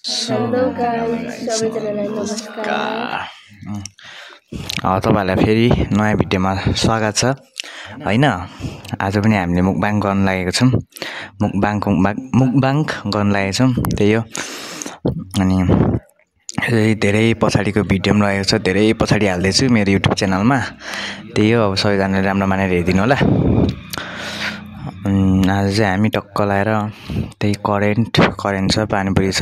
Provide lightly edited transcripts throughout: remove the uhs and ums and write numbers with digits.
Hello guys सबैजनालाई नमस्कार। तपाईहरुलाई फेरि नयाँ भिडियोमा स्वागत छ हैन। आज पनि हामीले मुकबाङ गर्न लागेको छौं। मुकबाङ गर्न लागेको छौं। त्यही हो। अनि धेरै पछाडीको भिडियो पनि रहेको छ। धेरै पछाडी हाल्दै छु मेरो युट्युब च्यानलमा। त्यही हो। अब सबैजनाले राम्रो मानेर हेरिदिनु होला। आज चाहिँ हामी टक्क लाएर त्यही करेन्ट छ, पानीपुरी छ।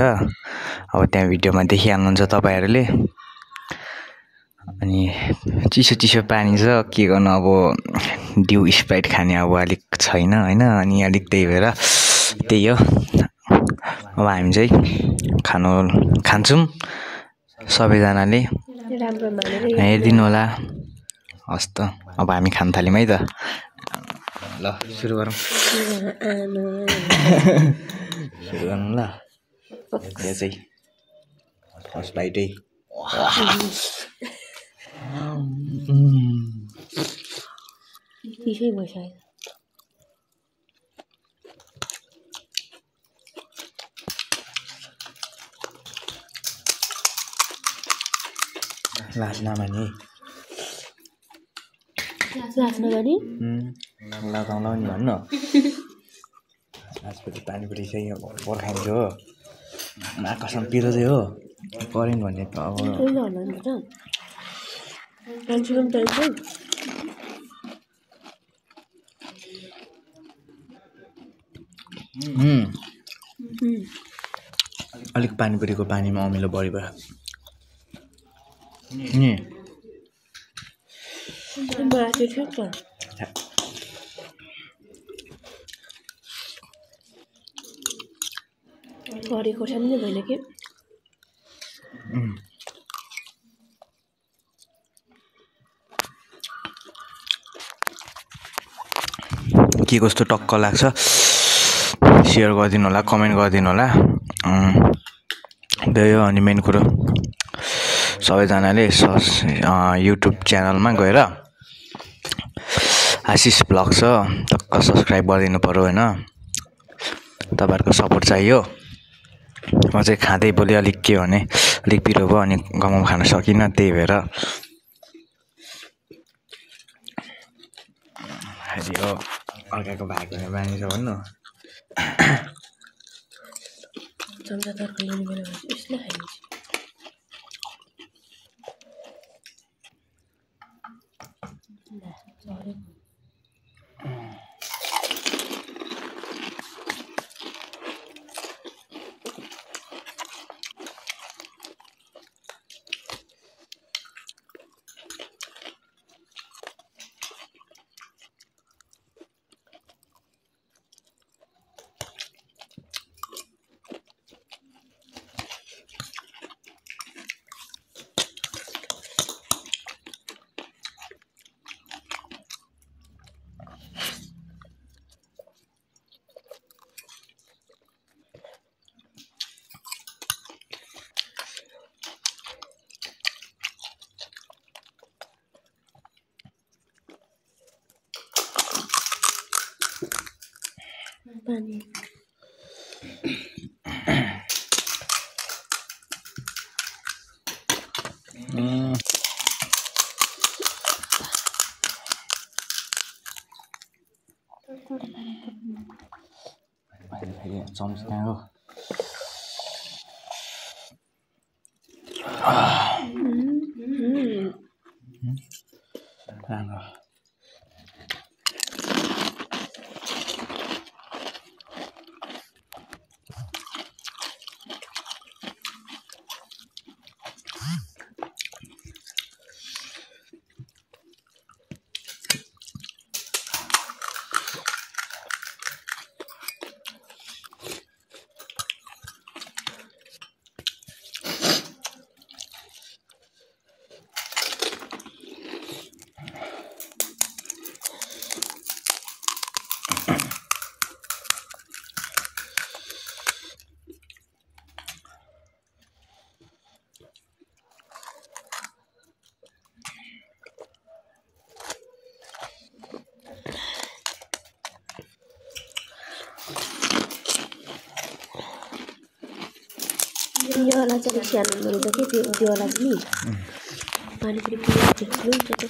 अब त्यहाँ भिडियोमा देखिहाल्नुहुन्छ तपाईहरुले। अनि चिसो पानी छ, के गर्नु अब ड्यू स्प्राइट खाने अब अलिक छैन हैन। अनि अलिक त्यही भएर त्यही हो। अब हामी चाहिँ खान्छौं। सबैजनाले राम्रो मानेर हेरिदिनु होला। हस् त, अब हामी खान थाल्यौं है त। ल सुरु गरौँ। सुरु गर्नु ल। यो चाहिँ फर्स्ट बाइटै। चिसै भइसक्यो। लाज नमानी लगाउँ नि भन्नु। आजपछि पानीपुरी चाहिँ पर्खाइन्छ हो। कसम पिरो चाहिँ हो। करेन्ट भन्ने त अब अलिक पानीपुरीको पानीमा अमिलो बढी भयो नि। खोर्सानी भएन कि के कस्तो टक्क लाग्छ सेयर गरिदिनु होला, कमेन्ट गरिदिनु होला। त्यही हो। अनि मेन कुरो सबैजनाले युट्युब च्यानलमा गएर आशिष ब्लग छ, टक्क सब्स्क्राइब गरिदिनु पर्यो हैन। तपाईहरुको सपोर्ट चाहियो। म चाहिँ खाँदै बोले अलिक के भने अलिक पिरो भयो अनि गमम खान सकिनँ। त्यही भएर यो अर्काको भाग हुने बानी छ भन्नु। चम्चा तर्क लिने बेला यसले खाइन्छ। पानी चम्चा कहाँ हो? राम्रो। यो वाला चाहिँ सानो गरेको के त्यो वाला पनि पानीपुरी पिउनु हुन्छ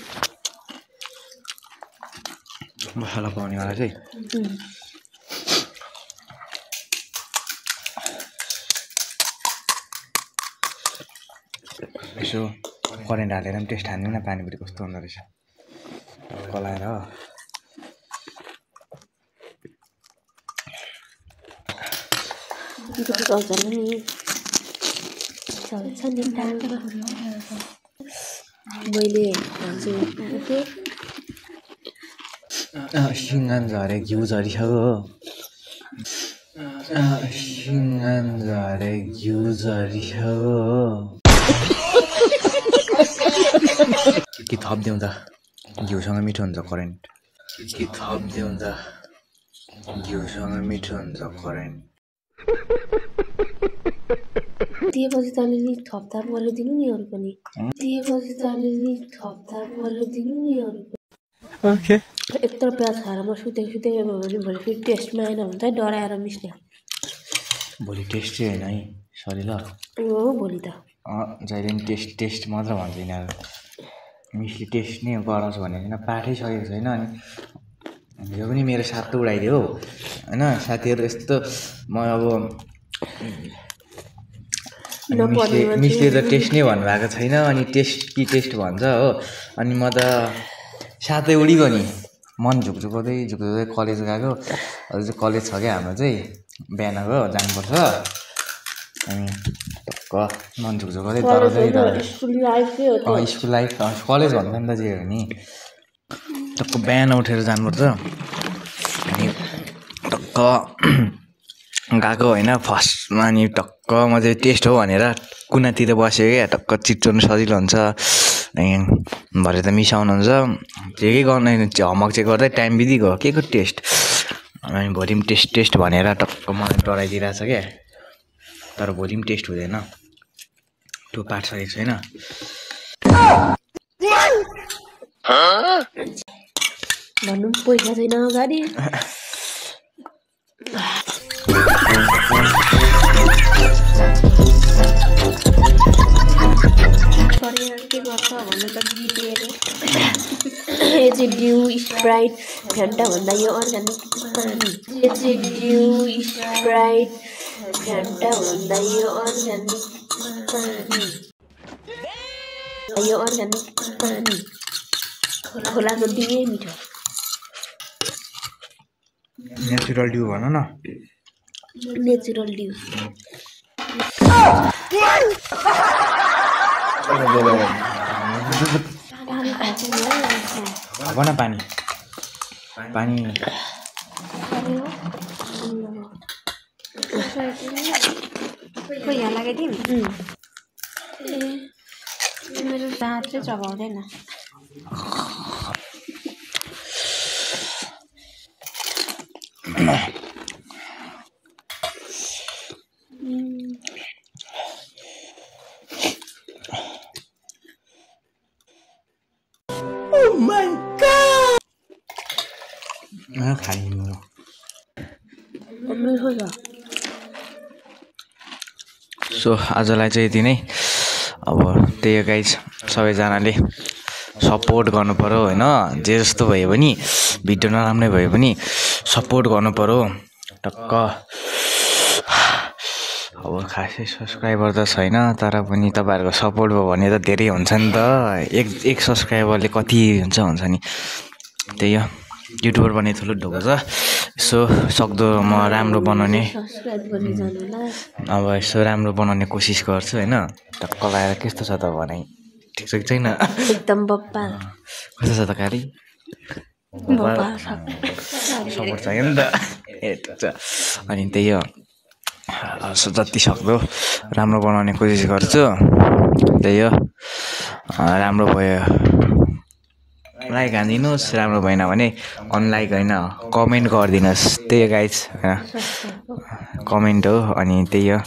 मसला पाउने वाला चाहिँ यसो करेन्ट हालेर पनि टेस्ट हान्दैन पानीपुरी कस्तो हुँदो रहेछ कलाएर मैले सिङ्गान झरे घिउ झरिसक्यो सिङ्गान झरे घिउ झरिसक्यो के थपिदिउँ त घिउसँग मिठो हुन्छ करेन्ट के थपिदिउँ त घिउसँग मिठो हुन्छ करेन्ट दिएपछि त अलिअलि थपथाप गरेर दिनु नि अरू पनि दिएपछि त अलिअलि थपथाप गरेर दिनु नि अरू ओके यत्रो प्याज खाएर म सुतेको भने भोलि फेरि टेस्टमा आएन भने चाहिँ डराएर मिस्ने भोलि टेस्ट चाहिँ होइन है सरी ल हो भोलि त जहिले पनि टेस्ट मात्र भन्छ यिनीहरू मिसले टेस्ट नै गराउँछ भनेको छैन पाठै सकेको छैन अनि हिजो पनि मेरो साथ त उडाइदियो होइन साथीहरू यस्तो म अब मिसले त टेस्ट नै भन्नुभएको छैन अनि टेस्ट भन्छ हो अनि म त साथै उडिगयो नि मन झुकझुकाउँदै कलेज गएको अझ चाहिँ कलेज छ क्या हाम्रो चाहिँ बिहानको जानुपर्छ अनि टक्क मन झुकझुकाउँदै तर चाहिँ स्कुल लाइफ कलेज भन्छ नि त जे हो नि टक्क बिहान उठेर जानुपर्छ अनि टक्क गएको होइन फर्स्टमा अनि टक्क म चाहिँ टेस्ट हो भनेर कुनातिर बस्यो क्या टक्क चिट्चोर्नु सजिलो हुन्छ अनि भरे त मिस आउनुहुन्छ जे के गर्नु होमवर्क चाहिँ गर्दै टाइम बितिगयो के को टेस्ट अनि भोलि पनि टेस्ट भनेर टक्क मलाई डराइदिइरहेछ क्या तर भोलि पनि टेस्ट हुँदैन त्यो पाठ सकेको छैन भन्नु पैसा छैन अगाडि के गर्छ भन्नु त बितेर यो चाहिँ ड्यू स्प्राइट फ्यान्टा भन्दा यो अर्ग्यानिक पानी यो चाहिँ ड्यू स्प्राइट फ्यान्टा भन्दा यो अर्ग्यानिक पानी खोलाको ड्यू मिठो नेचुरल ड्यू भन न नेचुरल ड्यू भन पानी खोइ यहाँ लगाइदिउँ मेरो दाँत चाहिँ चबाउँदैन Oh my god! खाइदिनु सो आजलाई चाहिँ यति नै अब त्यही हो गाइज सबैजनाले सपोर्ट गर्नु पर्यो होइन जे जस्तो भयो पनि भिडियो नराम्रै भयो पनि सपोर्ट गर्नु पर्यो टक्क अब खासै सब्सक्राइबर त छैन तर पनि तपाईँहरूको सपोर्ट भयो भने त धेरै हुन्छ नि त एक सब्सक्राइबरले कति हुन्छ नि त्यही हो युट्युबर बन्ने ठुलो ढोको छ यसो सक्दो म राम्रो बनाउने अब यसो राम्रो बनाउने कोसिस गर्छु होइन टक्क लगाएर कस्तो छ त भनाइ ठिक छ कि छैन एकदम बप्पा कस्तो छ त कारी सपोर्ट चाहियो नि त अनि त्यही हो जति सक्दो राम्रो बनाउने कोसिस गर्छु त्यही हो राम्रो भयो लाइक हानिदिनुहोस् राम्रो भएन भने अनलाइक होइन कमेन्ट गरिदिनुहोस् त्यही हो गाइज होइन कमेन्ट हो अनि त्यही हो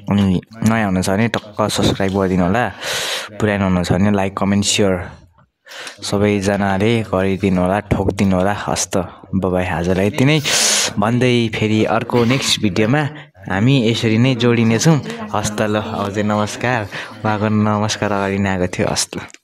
अनि नयाँ हुनुहुन्छ भने टक्क सब्सक्राइब गरिदिनु होला पुरानो हुनुहुन्छ भने लाइक कमेन्ट सेयर सबैजनाले गरिदिनु होला ठोकिदिनु होला हस्त बाइ आजलाई यति नै भन्दै फेरि अर्को नेक्स्ट भिडियोमा हामी यसरी नै जोडिनेछौँ। हस्त ल, अब चाहिँ नमस्कार। उहाँको नमस्कार अगाडि नै आएको थियो। हस्त ल।